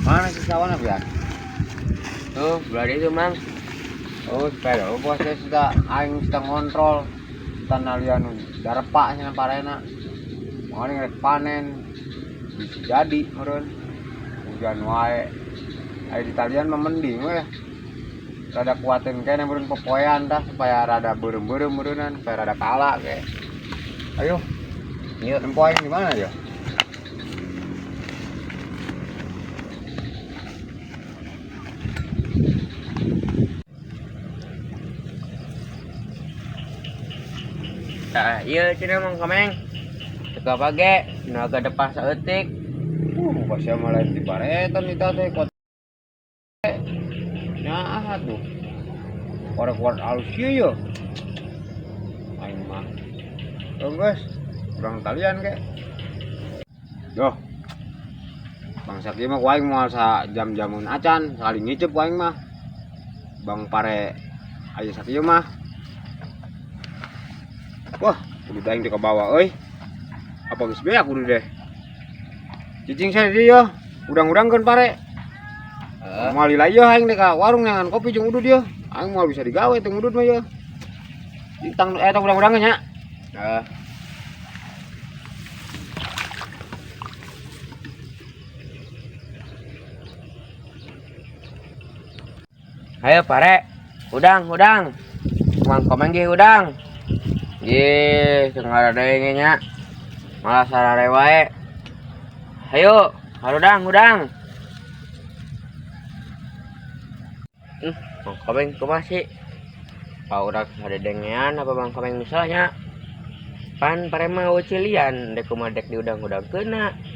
Mana sih kawan ya? Tuh, berada itu, Mang. Oh, sepeda. Oh, bosnya sudah aing sudah ngontrol tanah lian darepaknya parena. Mau rek panen bisa jadi meureun. Hujan wae. Aya di talian mah mending weh. Rada kuatin kene meureun popoean tah supaya rada beureum-beureum meureunan supaya rada kalah ke. Ayo, Yuk. nempo aing di mana ya? Tah, iya cenah Mang Komeng. Teka page, nu agak depan saeutik. Pasti mah lain di baretan eta teh kuat. Nah, tuh. Korek-korek alus ieu ye. Aing mah. Oh, guys, kurang talian ke. Yo. Bangsa kieu mah ku aing moal sa jam-jamun acan, sekali ngicep ku aing mah. Bang pare aya sakieu mah. Wah, kudu aing teh ka bawah euy. Apa geus beak kudu deh. Cicing saya di dieu, udang-udangkeun pare. Heeh. Moal lila ieu aing teh ka warung neangan kopi jeung udud ieu. Aing moal bisa digawe teh udud mah ieu. Tang eta udang-udangkeun nya. Heeh. Ayo pare, udang, udang. Mang Komeng ge udang. Ye, teu ngaradenge nya. Malah sarare wae. Ayo, harudang, udang. Mang Komeng kumaha sih? Pak urang sadedengean apa Mang Komeng misalnya? Pan pare mah ucilian dek kumaha dek diudang-udangkeunna.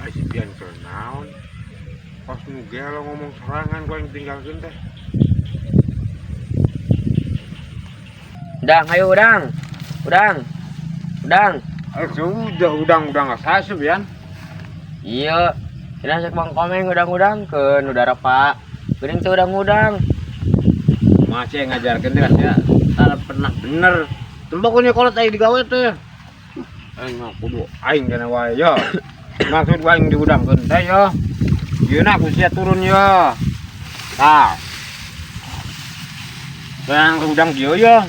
Ai si Pian keur naon? Pas nu gelo ngomong sorangan ku aing tinggalkeun teh. Udang, ayo udang. Udang. Udang. Sudah udang-udang asa Bian. Iya. Cenah cek Mang Komeng udang-udangkeun udara Pak. Geuning teh udang-udang. Masih ngajarkeun teh sia tara pernah bener. Tembok nya kolot aing digawe teh. Aing mah kudu aing kana wae yo. Maksud aing diudangkeun teh yo. Ieu na ku sia turun yo. Tah. Yang udang kieu yo.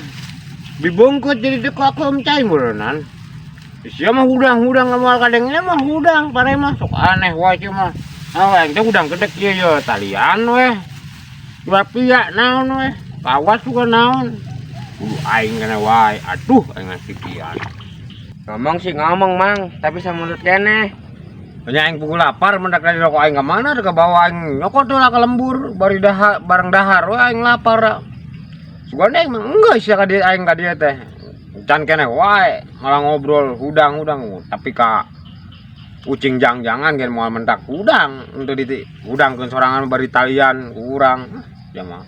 Dibungkut jadi dekakem cai meureunnan. Sia mah hudang-hudang moal kadengnya mah hudang pare mah sok aneh wae kieu mah. Ah aing teh hudang gedek kieu yo talian weh. Dua piak naon weh. Kawas juga naon. Kudu aing kana wae. Aduh aing ngasikian. Ngomong sih ngomong Mang, tapi samulut keneh. Nya aing pukul lapar mendak dari rokok aing ka mana ke bawah aing nyokot lah ke lembur bari dahar bareng dahar we aing lapar. Sugana aing mah enggak sia ka dieu aing ka dieu teh. Can keneh wae malah ngobrol hudang-hudang tapi ka ucing jang-jangan gen moal mentak hudang untuk di hudangkeun sorangan bari talian ku urang. Ya mah.